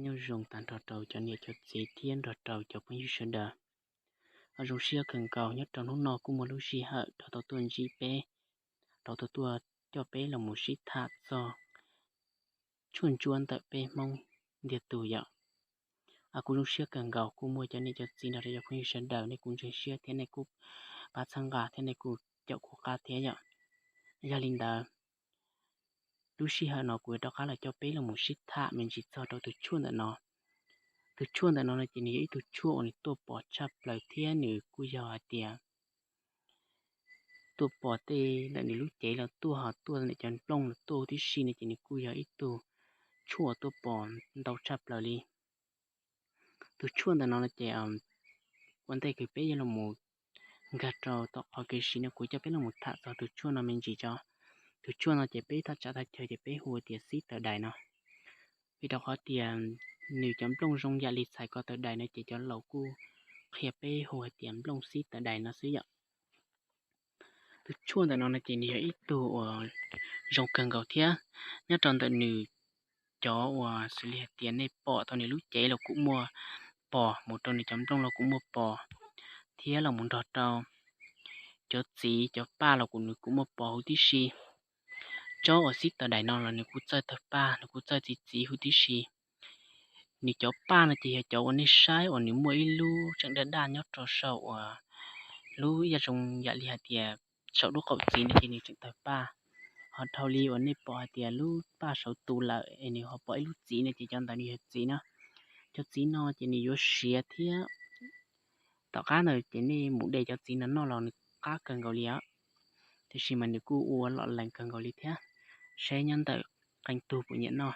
Nyob zoo tag nrho rau cov niam cov txiv thiab nrog rau cov phooj ywg sawv daws. Zoo siab kawg nkaus nyob rau hnub no kuj muaj lub sij hawm rov tau tuaj ntsib peb, rov tau tuaj coj peb los mus sib tham txog tshuaj ntsuab ntawm peb Hmoob ntiag tug yom. Kuv zoo siab kawg nkaus kuj muaj cov niam cov txiv nrog rau cov phooj ywg sawv daws nej kuj ntseeg siab thiab nej kuj pab txhawb nqa thiab nej kuj caum kuv qab thiab yom. Yog li ntawd, lub sij hawm no kuv yuav rov qab los coj peb los mus sib tham me ntsis txog rau tus tshuaj ntawm no. Tus tshuaj ntawm no no ces nws yog ib tug tshuaj uas nws tuaj pom tshaj plaws thiab nws kuj yog hais tias tuaj pom tej ntawm nws lub cev los tuaj ho tuaj ntawm cov nplooj los tuaj huv tib si no ces nws kuj yog ib tug tshuaj tuaj pom ntau tshaj plaws li. Tus tshuaj ntawm no no ces ua ntej kws peb yuav los nkag rau tom qhov kev siv no kuv coj peb los mus tham txog tus tshuaj no me ntsis tso. Tus tshuaj no ces peb thaj tsam thaj chaw ces peb hu tias xib taws dais no, vim rau qhov tias nws cov nplooj zoo yam li txhais ko taws dais no ces cov laus kuj qhia peb hu hais tias nplooj xib taws dais no xwb yom. Tus tshuaj ntawm no no ces nws yog ib tug uas zoo kawg nkaus thiab nyob rau ntawm nws cov uas xws li hais tias nej pom tau nws lub cev los kuj muaj pos, mus rau nws cov nplooj los kuj muaj pos, thiab los mus nrog rau cov txiv cov paj los kuj nws kuj muaj pos huv tib si. Tsob uas xib taws dais no los nws kuj txawj tawg paj, nws kuj txawj txi txiv huv tib si. Nws cov paj no ces yog cov uas nej saib uas nws muaj ib lub tseem daj daj nyob rau saum uas lub yaj zoo yam li hais tias saum lub qaum txiv no ces nws tseem tawg paj. Ho dhau li uas nej pom hais tias lub paj saud tu lawm es nws ho pom ib lub txiv no ces cov ntawd nws yog txiv na. Cov txiv no ces nws yuav siav thiab tom qab ntawd ces nej mus de cov txiv no noj los nws qab kawg nkaus li os. Tiam sis mas nws kuj ua lom lees kawg nkaus li thiab, saib nyob ntawm qee tug puas nyiam noj.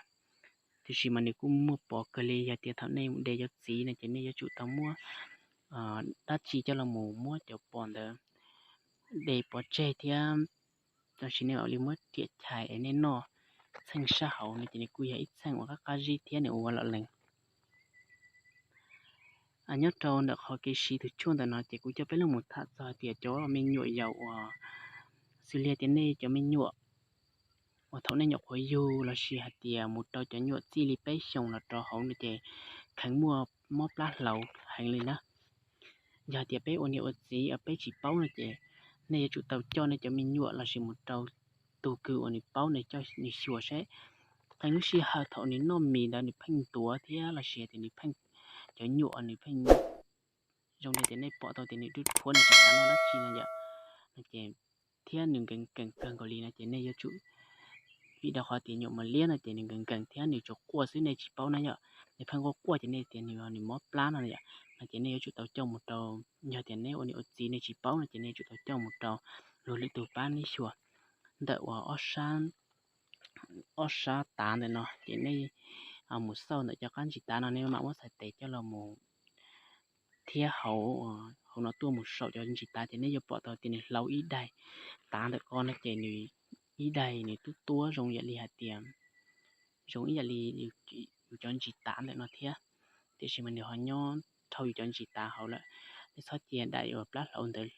Tiam sis mas nws kuj muaj pos kawg li, yog tias thaum nej mus de cov txiv no ces nej yuav tsum tau muab dab tsi coj los mus muab cov pos ntawd de pov tseg thiab, tam sim nej mam li muab riam chais es nej noj. Txheej sab hauv no ces nws kuj yog ib txheej uas qab qab zib thiab nws ua lom lees. Nyob rau ntawm qhov kev siv tus tshuaj ntawm no ces kuv coj peb los mus tham txog hais tias cov me nyuam yaus uas xws li tias nej cov me nyuam uas thaum nej nyuam qhuav yug los sis hais tias mus rau cov nyuam txij li peb xyoos los rau hauv no ces kheev muaj mob plab hlaus heev li na. Yog hais tias peb ua niam ua txiv peb tsis paub no ces nej yuav tsum tau coj nej cov me nyuam los sis mus rau tus kws uas nws paub nws coj nws xyuas seb qee lub sij hawm thaum nws noj mis ntawd nws pheej ntuav thiab los sis tias nws pheej, cov nyuam nws pheej zoo li tias nej pom tau tias nws dub dhuav nws tsis xav noj dab tsi no yom, no ces thiab nws nkees nkees kawg nkaus li no ces nej yuav tsum, vim rau qhov tias nyuam mos liab no ces nws nkees nkees thiab nws tsuas quaj xwb nej tsis paub na yom, nws pheej quaj quaj ces nej tias nws mob plab no yom, no ces nej yuav tsum tau coj mus rau, yog tias neb ua niam ua txiv nej tsis paub no ces nej yuav tsum tau coj mus rau luag lwm tus pab neb xyuas ntawm uas ob sab tav ntawm no ces nej mus xauj ntawm cov qab ntsis tav no nej mam muab txhais tes coj los mus thiab hauv, hauv no tuaj mus saum cov ntsis tav ces nej yuav pom tau tias nws hlaus ib daig tav ntawm ko no ces nws ib daig nws tub tuab zoo yam li hais tias zoo ib yam li yus cov ntsis tav ntawm no thiab, tiam sis mas nws ho nyob dhau yus cov ntsis tav hauv lawm. Nej txhob cia daim uas plab hlaus ntawd,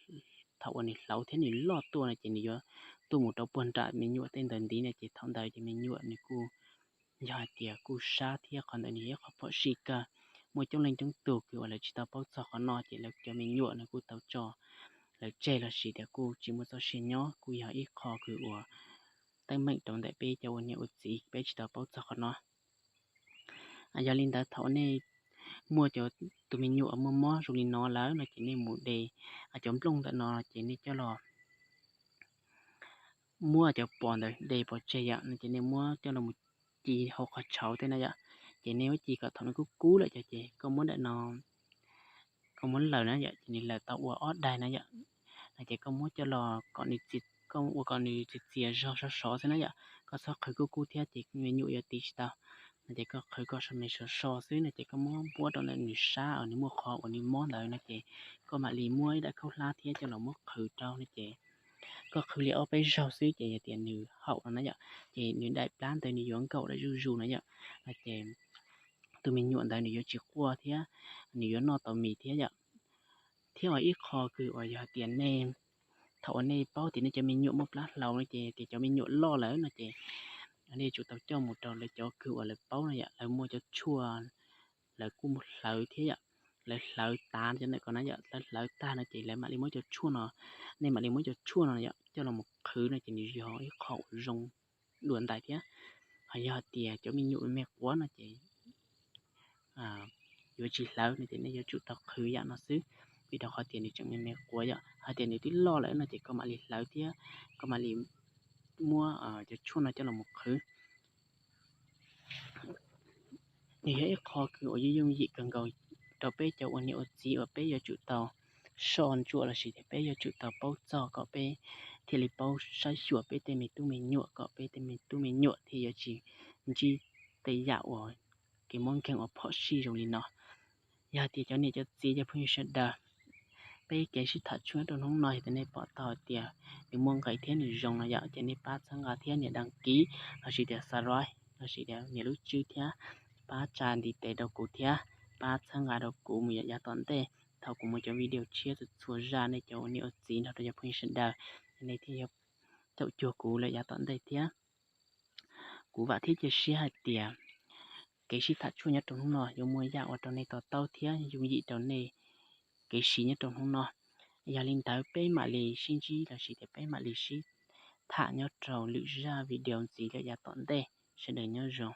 thaum uas nws hlaus thiab nws loj tuaj no ces nws yuav tuaj mus rau puag nram me nyuam tej ntawd ntiv no ces thaum ntawd ces me nyuam nws kuj yog hais tias kuj sab thiab qhov ntawd nws yog ib qho phom sij kawg. Muaj coob leej coob tus kws uas lawv tsis tau paub txog qhov no ces lawv cov me nyuam nws kuj tau tso lawv tseg los sis tias kuj tsis muaj txoj sia nyob, kuj yog ib qho kws uas teeb meem rau ntawm peb cov ua niam ua txiv peb tsis tau paub txog qhov no. Yog li ntawd thaum nej muaj cov, tus me nyuam muaj mob zoo li no lawm no ces nej mus de cov nplooj ntawm no ces nej coj los muab cov pos ntawd de pov tseg yom, no ces nej muab coj los mus ci hauv qhov tshauv tej na yom, ces nej muab ci kom thaum nws kub kub lawm ces koj muab daim no, koj muab laws na yom, ces nws laws tau ua ob daig na yom, no ces koj muab coj los kom nws, koj ua kom nws txias txias zog sov sov xwb na yom, koj txhob qhwv kub kub thiab ces me nyuam yuav tiv tsis tau. No ces koj qhwv koj me sov so xwb no ces koj muab npuab rau ntawm nws sab uas nws muaj qhov uas nws mob ntawd no ces koj mam li muab ib daim khaub hlab thiab coj los muab qhwv rau no ces koj qhwv li ob peb zaug xwb ces yog tias nws haum no na yom, ces nws daim plab ntawd nws yuav nkaum lawm zuj zus na yom, no ces tus me nyuam ntawd nws yuav tsis quaj thiab nws yuav noj tau mis thiab yom. Thiab ua ib qho kws uas yog tias nej, thaum uas nej paub tias nej cov me nyuam muaj plab hlaus no ces tias cov me nyuam loj lawm no ces nej yuav tsum tau coj mus rau lawv cov kws uas lawv paub no yom, lawv muaj cov tshuaj, lawv kuj mus hlawv thiab yom. Lawv hlawv tas cov ntawm ko na yom, lawv hlawv tag no ces lawv mam li muab cov tshuaj no, nej mam li muab cov tshuaj no yom coj los mus qhwv no ces nws yog ib qho uas zoo dua ntais thiab. Ho yog hais tias cov me nyuam me quav no ces yuav tsis hlawv no ces nej yuav tsum tau qhwv yam no xwb, vim rau qhov tias nws tseem me me quav yom. Hais tias nws twb loj lawm no ces koj mam li hlawv thiab koj mam li muab cov tshuaj no coj los mus qhwv. Nws yog ib qho kws uas yooj yooj yim kawg nkaus rau peb cov ua niam ua txiv uas peb yuav tsum tau soj ntsuam lossis tias peb yuav tsum tau paub txog kom peb thiaj li paub saib xyuas peb tej me tub me nyuam kom peb tej me tub me nyuam thiaj yuav tsis ntsib tej yam uas kev muab nkeeg uas phom sij zoo li no. Yog hais tias cov niam cov txiv cov phooj ywg sawv daws, peb kev sib tham tshuaj rau hnub no yog tias nej pom tau hais tias nws muaj nqis thiab nws zoo no yom ces nej pab txhawb nqa thiab nias đăng ký lossis tias subscribe lossis tias nias lub tswb thiab pab tsa ntiv tes rau kuv thiab pab txhawb nqa rau kuv mus yav tom ntej. Thaum kuv muaj cov video tshiab txhua txhua zaj nej cov ua niam ua txiv nrog rau cov phooj ywg sawv daws, nej thiaj yuav caum cuag kuv lawm yav tom ntej thiab. Kuv vam thiab cia siab hais tias kev sib tham tshuaj nyob rau hnub no yuav muaj yam ua rau nej to taub thiab yooj yim rau nej kev siv nyob rau hnub no. Yog li ntawd peb mam li sib ntsib lossis tias peb mam li sib tham nyob rau lwm zaj video ntxiv lawm yav tom ntej. Sawv daws nyob zoo.